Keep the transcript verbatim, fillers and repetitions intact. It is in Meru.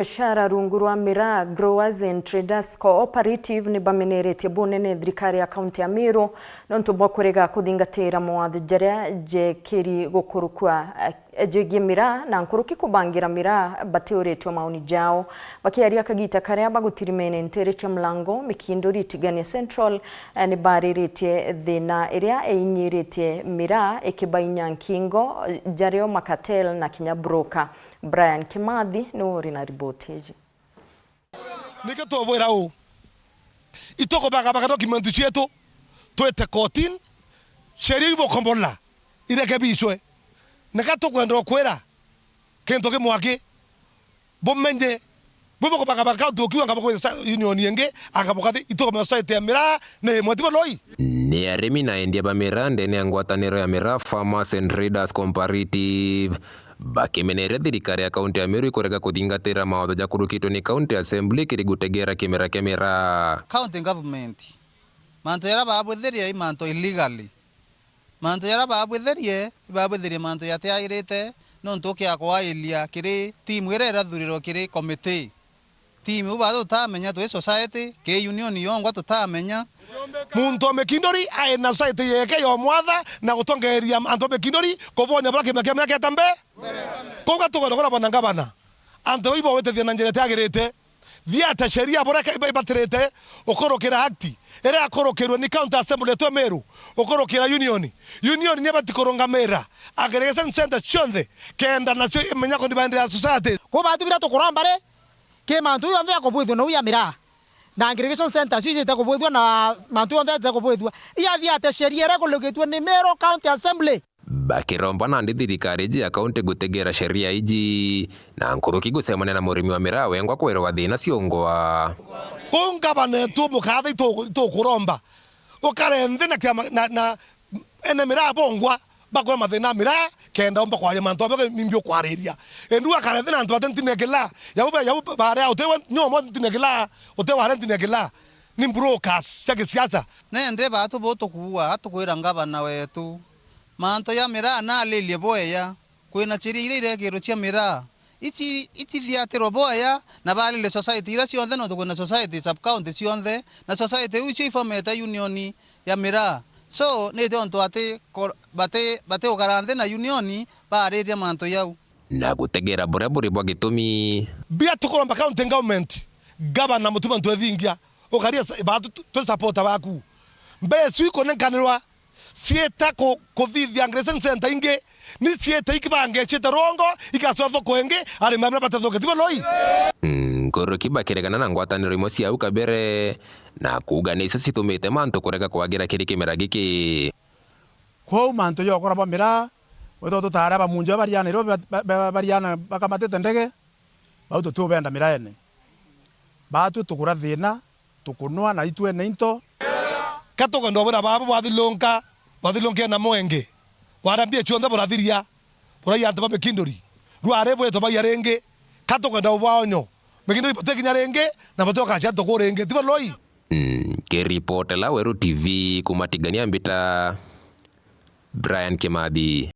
Biashara rungu rwa Miraa Growers and Traders Cooperative ni bameneretie bunene thirikari ya kaunti ya Meru nontu bwa kurega kuthingatira mawatho jaria jekiri gukurukua, eh, jegie miraa na nkuruki kubangira miraa batiuritwe mauni jao. Bakiaria kagita karia bagutirimene ntere cia Mlango, Mikinduri, Tigania Central, eh, ni bariritie thina iria iinyiritie miraa ikibainya nkingo, eh, jario makatel na kinya broker. Brian Kimathi niwe uri na riboti iji. Niki tubwira uu? Itukubagabaga document cietu, twite kotini, sheria ibukombola, irekebishwe. Nika tukwenda ukwira kintu kimwe aki, bumenye, bwi bukubagabaga kaunti ukiuga ngabo kwitha union ingi, anga bukathi itukomenya society ya miraa ni imwe, tibo loi? Ni arimi na endia ba miraa ndene ya ngwataniro ya Miraa Farmers and Traders Cooperative bakimeneria thirikari ya kaunti ya Meru ikurega kuthingatira mawatho jakurukitwe ni County Assembly kiri gutegera kimera kia miraa. County government, mantu jaria babwithirie i mantu illegally. Mantu jaria babwithirie, ibabwithirie mantu jatiagirite, nontu ukia kwairia kiri timu iria irathurirwe kiri committee. Timu iu bado tutamenya, twi society, ki union yongwa tutamenya. Muntu wa Mikinduri ai na society yeke yomwatha na gutongeeria antu ba Mikinduri kubonia buria kimera kia miaka eta mbe. Kou gatugenda kuria bwana ngavana. Antu bau ibawitithia na njira itiagirite. Thiate sheria buria ke-, iba-, ibatirite ukurukira act iria yakurukirwe ni County Assembly yetu ya Meru ukurukira union. Union ni ibati kurungamira aggregation center cionthe kenda nacio imenya kundi baendelea society. Kou bantu biria tukuromba ri, ki mantu jonthe jakubwithua nau ya miraa, na aggregation centers iu ciite kubwithua na mantu jonthe jaite kubwithua, iathiate sheria iria ikurukitue ni Meru County Assembly. Bakiromba nandi thirikari iji ya kaunti gutegera sheria iji, na nkuruki gucemania na murimi wa miraa wengwa kwirwa thina ciongwa. Kou ngavana etu mukatha itu-, itukuromba ukare nthi na kiama, na, na ene miraa bongwa, bakwe mathina a miraa, kenda umba kwaria mantu amwe nimbi ukwariria. Endu akare nthi na antu bate ntini ya kilaa. Yau be, yau baria utewe nyomwe ntini ya kilaa, utewe are ntini ya kilaa. Ni brokers cia gisiasa. Nende batu butukuua, atukwira ngavana wetu, mantu ya miraa nalirie bweya. Kwina sheria iria irekirwe cia miraa. Ici itithiatirwe bweya na baririe society iria cionthe, nontu kwina society sub county cionthe, na society iu icio ifomete union ya miraa. So, ni tiontu ati ko-, bati, bati ukara nthi na union baririe mantu jau. Na gutegera buria buri bwa gitumi. Bia tukuromba county government, gavana Mutuma Ntwethingia, ukaria sa-, batu tu-, twi supporter baku. Mbeca iu ikunenkanirwa ciita ku-, kuthithia aggregation center ingi, ni ciita ikibangecite rwongo, igacoka thoko ingi, arimi amwe batathuke. Tibo loi? Mm, nkuruki bakiregana na ngwataniro imwe cia au kabere, na kuuga nicio citumite mantu kurega kwagira kiri kimera giki. Kwou mantu jokora bwa miraa, wethirwa tutare bamunju bariana irio ba-, ba-, ba-, bariana bakamatite ndege, bau tutiubenda miraene. Batu tugura thina, tukunwa na itwene into. Ka tukwenda ubwira babu bwathilunka, bwathilunkia na mwenge, bwarambia cionthe burathiria, burai antu ba Mikinduri, rwari bwetu baiya ringi, ka tukwenda ubwaonyo, Mikinduri butikinya ringi, na butioka cia tuku ringi, tibo loi? Mm, kiripotela Weru T V kuuma Tigania Mbita, Brian Kimathi.